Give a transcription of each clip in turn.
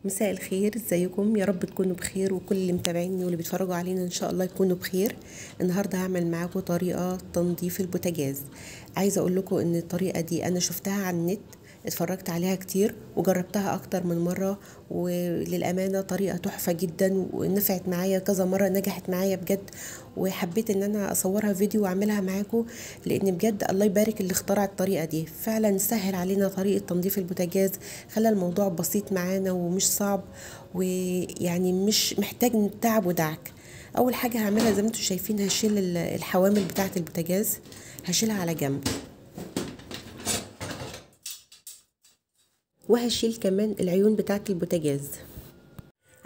مساء الخير، ازيكم؟ يا رب تكونوا بخير، وكل اللي متابعيني واللي بيتفرجوا علينا ان شاء الله يكونوا بخير. النهارده هعمل معاكم طريقه تنظيف البوتاجاز. عايزه اقول لكم ان الطريقة دي انا شفتها على النت، اتفرجت عليها كتير وجربتها اكتر من مرة، وللامانة طريقه تحفة جدا ونفعت معايا كذا مرة، نجحت معايا بجد، وحبيت ان انا اصورها فيديو واعملها معاكم، لان بجد الله يبارك اللي اخترع الطريقة دي، فعلا سهل علينا طريقه تنظيف البوتاجاز، خلى الموضوع بسيط معانا ومش صعب، ويعني مش محتاج تعب ودعك. اول حاجة هعملها زي ما انتم شايفين، هشيل الحوامل بتاعه البوتاجاز، هشيلها على جنب، وهشيل كمان العيون بتاعه البوتاجاز.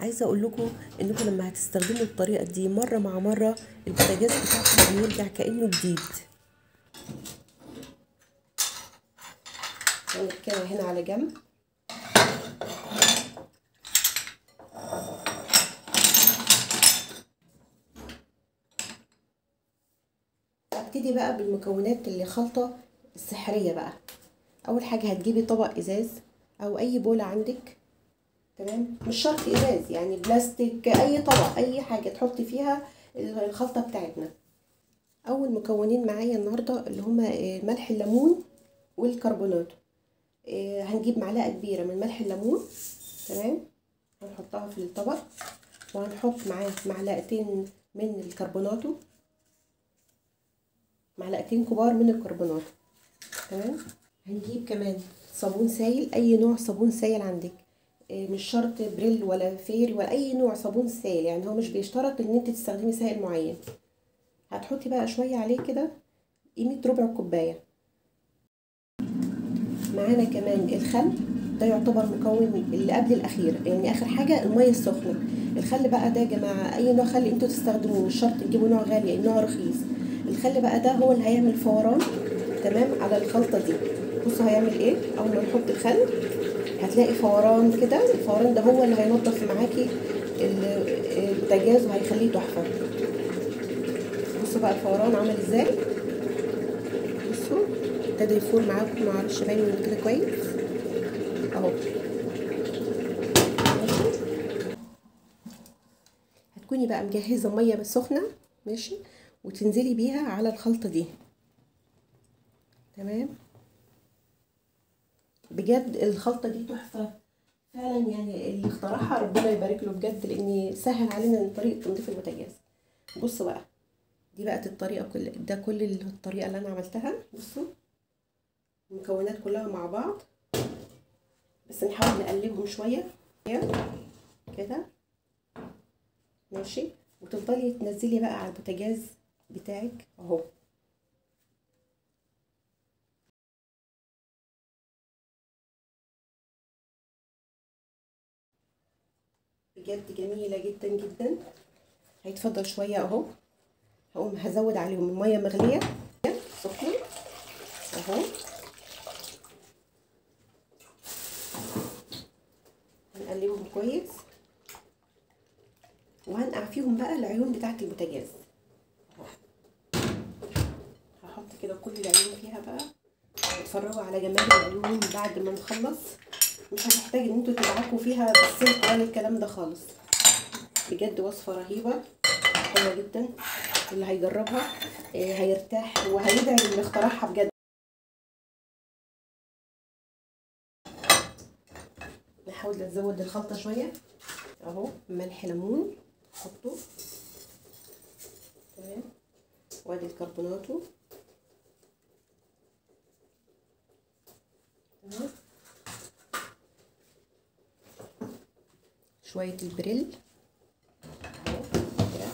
عايزه اقول لكم انكم لما هتستخدموا الطريقة دي مرة مع مرة، البوتاجاز بتاعكم هيرجع كانه جديد. هنركنها هنا على جنب. هبتدي بقى بالمكونات اللي خلطه السحريه بقى. اول حاجة هتجيبي طبق ازاز او اي بوله عندك، تمام؟ مش شرط ازاز، يعني بلاستيك، اي طبق، اي حاجة تحطي فيها الخلطة بتاعتنا. اول مكونين معايا النهارده اللي هما ملح الليمون والكربونات. هنجيب معلقه كبيرة من ملح الليمون، تمام؟ هنحطها في الطبق، وهنحط معاه معلقتين من الكربوناتو، معلقتين كبار من الكربوناتو، تمام؟ هنجيب كمان صابون سايل، اي نوع صابون سايل عندك، مش شرط بريل ولا فيري ولا اي نوع صابون سايل، يعني هو مش بيشترط ان انت تستخدمي سائل معين. هتحطي بقى شوية عليه كده، قيمة ربع كوباية. معانا كمان الخل، ده يعتبر مكون اللي قبل الاخير، يعني اخر حاجة المية السخنة. الخل بقى ده يا جماعة اي نوع خل انتوا تستخدموه، مش شرط تجيبوا نوع غالي، نوع رخيص. الخل بقى ده هو اللي هيعمل فوران، تمام، على الخلطة دي. بصوا هيعمل ايه اول ما نحط الخل، هتلاقي فوران كده، الفوران ده هو اللي هينضف معاكي البوتاجاز وهيخليه تحفة. بصوا بقى الفوران عامل ازاي، بصوا ابتدى يفور معاكم، معرفش باين من كده كويس اهو. ماشي، هتكوني بقى مجهزة مية سخنة، ماشي، وتنزلي بيها على الخلطة دي، تمام؟ بجد الخلطة دي تحفة فعلا، يعني اللي اخترعها ربنا يبارك له بجد، لان سهل علينا طريقه تنظيف البوتاجاز. بصوا بقى، دي بقت الطريقة، كل ده كل الطريقة اللي انا عملتها. بصوا المكونات كلها مع بعض، بس نحاول نقلبهم شوية كده، ماشي؟ وتفضلي تنزلي بقى على البوتاجاز بتاعك اهو. بجد جميلة جدا جدا. هيتفضل شوية اهو، هقوم هزود عليهم المية مغليه سخنة اهو، هنقلبهم كويس، وهنقع فيهم بقى العيون بتاعه البوتاجاز. هحط كده كل العيون فيها بقى، اتفرجوا على جمال العيون بعد ما نخلص، مش هتحتاج ان انتوا تدعكوا فيها بالسلك ولا الكلام ده خالص. بجد وصفه رهيبة حلوة جدا، اللي هيجربها هيرتاح وهيدعي اللي اخترعها بجد. نحاول نزود الخلطة شوية اهو، ملح ليمون حطه، تمام، وادي الكربوناتو، تمام، شوية البريل اهو كده،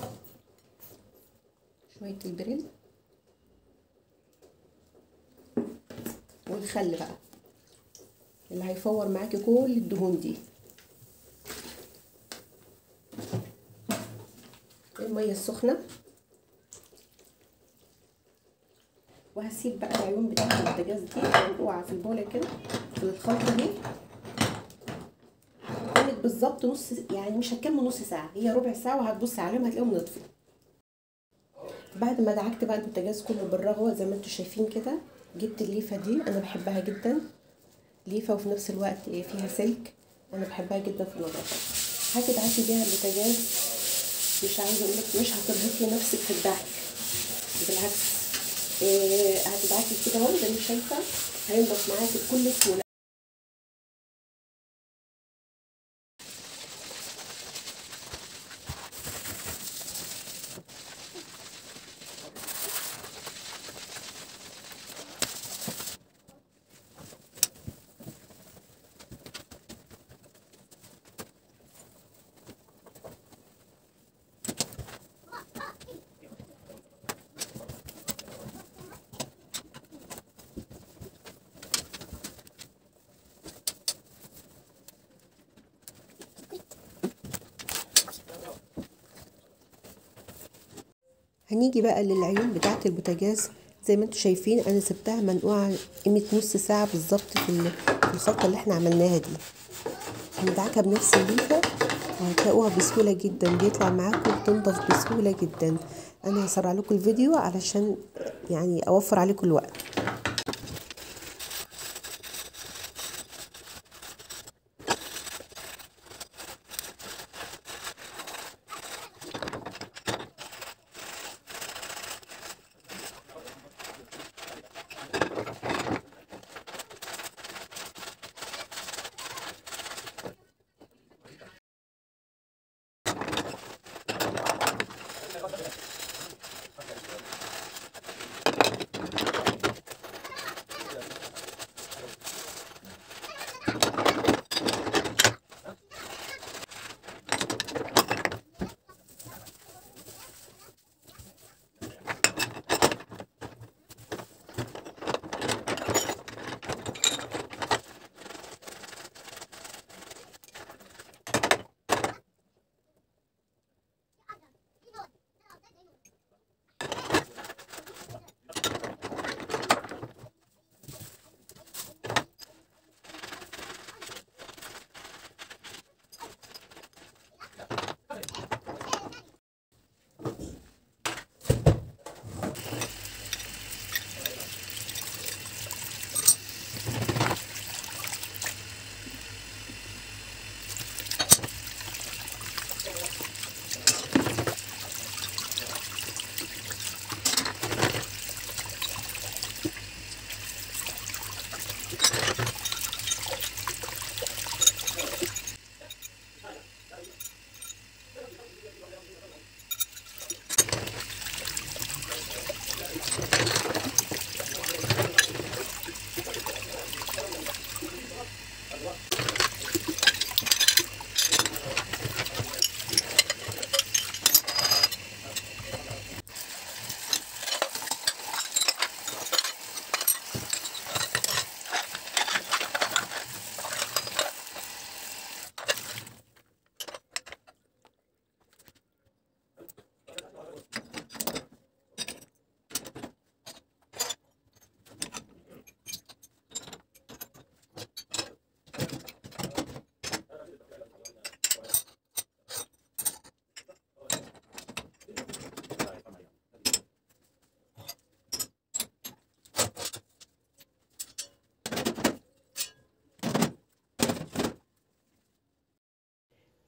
شوية البريل والخل بقى اللي هيفور معاكي كل الدهون دي. المية السخنة، وهسيب بقى العيون بتاعت البوتاجاز دي منقوعه في البوله كده في الخلطة دي بالظبط نص، يعني مش هتكمل نص ساعة، هي ربع ساعة، وهتبص عليهم هتلاقيهم نضفوا. بعد ما دعكت بقى البوتاجاز كله بالرغوه زي ما انتم شايفين كده، جبت الليفه دي انا بحبها جدا، ليفه وفي نفس الوقت فيها سلك، انا بحبها جدا في النظافة. هتدعكي بيها البوتاجاز، مش عايزه اقولك مش هترهقي نفسك في الدعك، بالعكس هتدعكي كده اهو زي ما شايفه، هينضف معاكي بكل سهولة. هنيجي بقى للعيون بتاعه البوتاجاز. زي ما انتم شايفين انا سبتها منقوعه قيمة نص ساعة بالظبط في الخلطة اللي احنا عملناها دي. هندعكها بنفس الليفه وهتلاقوها بسهولة جدا، بيطلع معاكم وبتنضف بسهولة جدا. انا هسرع لكم الفيديو علشان يعني اوفر عليكم الوقت.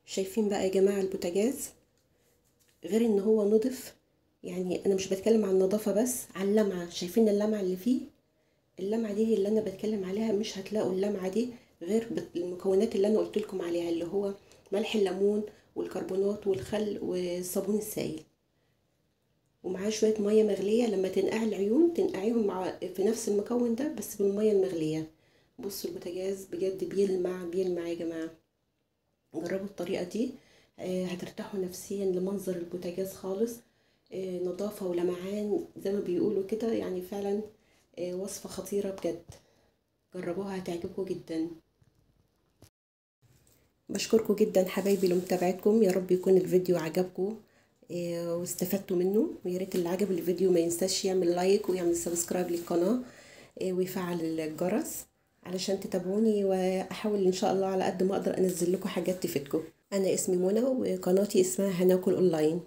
شايفين بقى يا جماعة البوتاجاز غير ان هو نضف، يعني انا مش بتكلم عن النظافة بس، على اللمعة. شايفين اللمعة اللي فيه؟ اللمعة دي اللي انا بتكلم عليها، مش هتلاقوا اللمعة دي غير بالمكونات اللي انا قلت لكم عليها، اللي هو ملح الليمون والكربونات والخل والصابون السائل، ومعاه شوية مية مغليه. لما تنقع العيون تنقعيهم مع في نفس المكون ده بس بالمية المغليه. بصوا البوتاجاز بجد بيلمع بيلمع يا جماعة. جربوا الطريقة دي، هترتاحوا نفسيا لمنظر البوتاجاز خالص، نظافة ولمعان زي ما بيقولوا كده، يعني فعلا وصفه خطيرة بجد، جربوها هتعجبكم جدا. بشكركم جدا حبايبي لمتابعتكم، يا رب يكون الفيديو عجبكم واستفدتوا منه، ويا ريت اللي عجب الفيديو ما ينساش يعمل like ويعمل subscribe للقناة ويفعل الجرس علشان تتابعوني، واحاول ان شاء الله على قد ما اقدر انزل لكم حاجات تفيدكم. انا اسمي منى وقناتي اسمها هناكل اونلاين.